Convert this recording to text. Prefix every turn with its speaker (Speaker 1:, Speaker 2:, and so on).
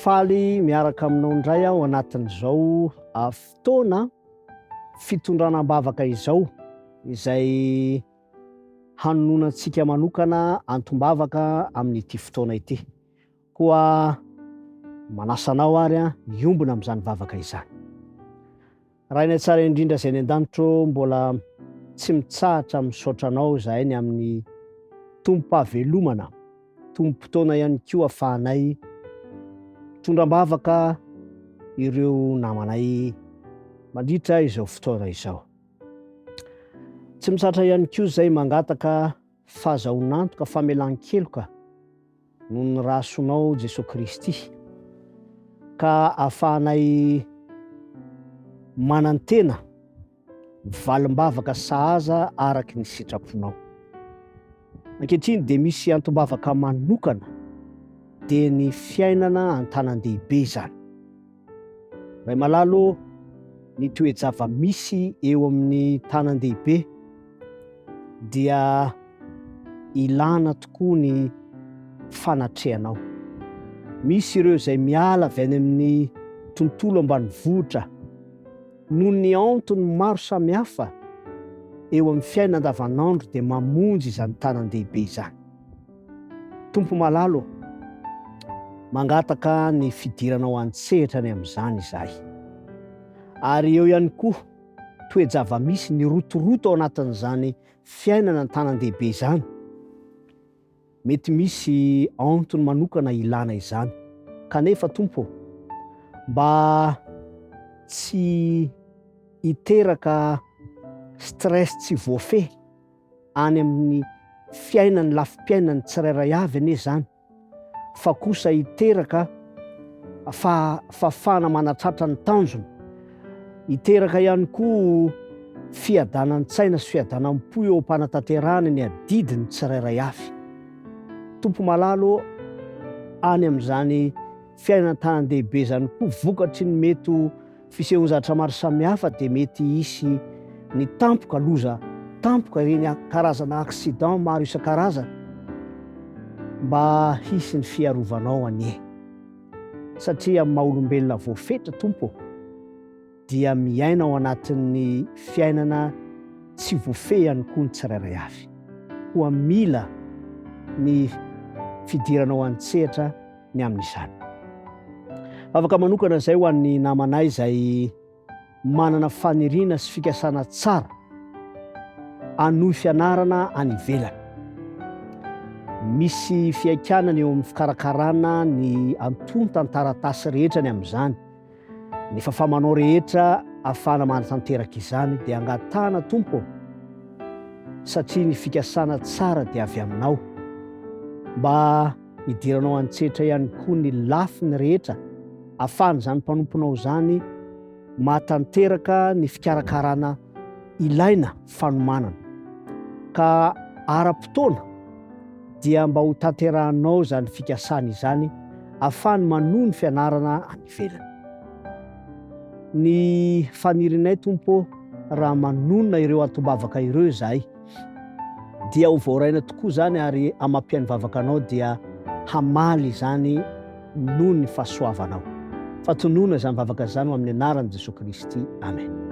Speaker 1: Faly miaraka aminao indray aho anatin'izao fotoana fitondrana am-bavaka izao izay hanononantsika manokana antom-bavaka amin'ity fotoana ity. Koa manasa anao ary hiombona amin'izany vavaka izany. Rainay tsara indrindra izay any an-danitra ô, mbola tsy mitsahatra misaotra Anao izahay ny amin'ny tombom-pahavelomana, tombom-potoana ihany koa afahanay mitondra am-bavaka ireo namanay mandritra izao fotoana izao. Tsy mitsahatra ihany koa izay mangataka fahazahoan'antoka famelan-keloka noho ny rasoanao Jesoa Kristy, ka ahafahanay manantena valim-bavaka sahaza araky ny sitraponao. Ankehitriny dia misy antom-bavaka manokana dia ny fiainana an-tanan-dehibe izany. Ray malala ô, ny toe-java-misy eo amin'ny tanan-dehibe dia ilana tokoa ny fanatrehanao. Misy ireo izay miala avy any amin'ny tontolo ambanivohitra noho ny antony maro samihafa eo amin'ny fiainana andavanandro dia mamonjy izany tanan-dehibe izany. Tompo malala ô, mangataka ny fidiranao an-tsehatra ny amin'izany izahay. Ary eo ihany koa toe-java-misy nirotoroto ao anatin'izany fiainana an-tanan-dehibe izany. Mety misy antony manokana ilana izany. Kanefa Tompo ô, mba tsy hiteraka stress tsy voafehy any amin'ny fiainan'ny lafim-piainan'ny tsirairay avy anie izany fa kosa hiteraka fahafahana manatratra ny tanjona, hiteraka ihany koa fiadanan-tsaina sy fiadanam-po eo am-panatanterahana ny adidiny tsirairay avy. Tompo malala ô, any amin'izany fiainana an-tanan-dehibe izany koa vokatry ny mety ho Fisehoan-javatra maro samihafa dia mety hisy ny tampoka, loza tampoka, ireny karazana accident maro isan-karazany. Mba hisy ny fiarovanao anie. Satria amin'ny maha olombelona voafetra Tompo ô, dia miaina ao anatin'ny fiainana tsy voafehy ihany koa ny tsirairay avy. Koa mila ny fidiranao an-tsehatra ny amin'izany. Vavaka manokana izay ho an'ny namanay izay manana faniriana sy fikasana tsara hanohy fianarana any ivelany. Misy fiaikanana eo amin'ny fikarakarana ny antontan-taratasy rehetra ny amin'izany. Ny fafamanao rehetra ahafahana manatanteraka izany dia angatahana Tompo ô, satria ny fikasana tsara dia avy aminao. Mba hidiranao an-tsetra ihany koa ny lafiny rehetra ahafahan'izany mpanomponao izany mahatanteraka ny fikarakarana ilaina fanomanana ka ara-potoana dia mba ho tanterahanao izany fikasana izany ahafahany manohy ny fianarana any ivelany. Ny fanirinay Tompo ô raha manonona ireo antom-bavaka ireo izahay dia ho voaraina tokoa izany ary amam-pihaino vavaka anao dia hamaly izany noho ny fahasoavanao. Fa tonona izany vavaka izany ho amin'ny anaran'i Jesoa Kristy. Amen.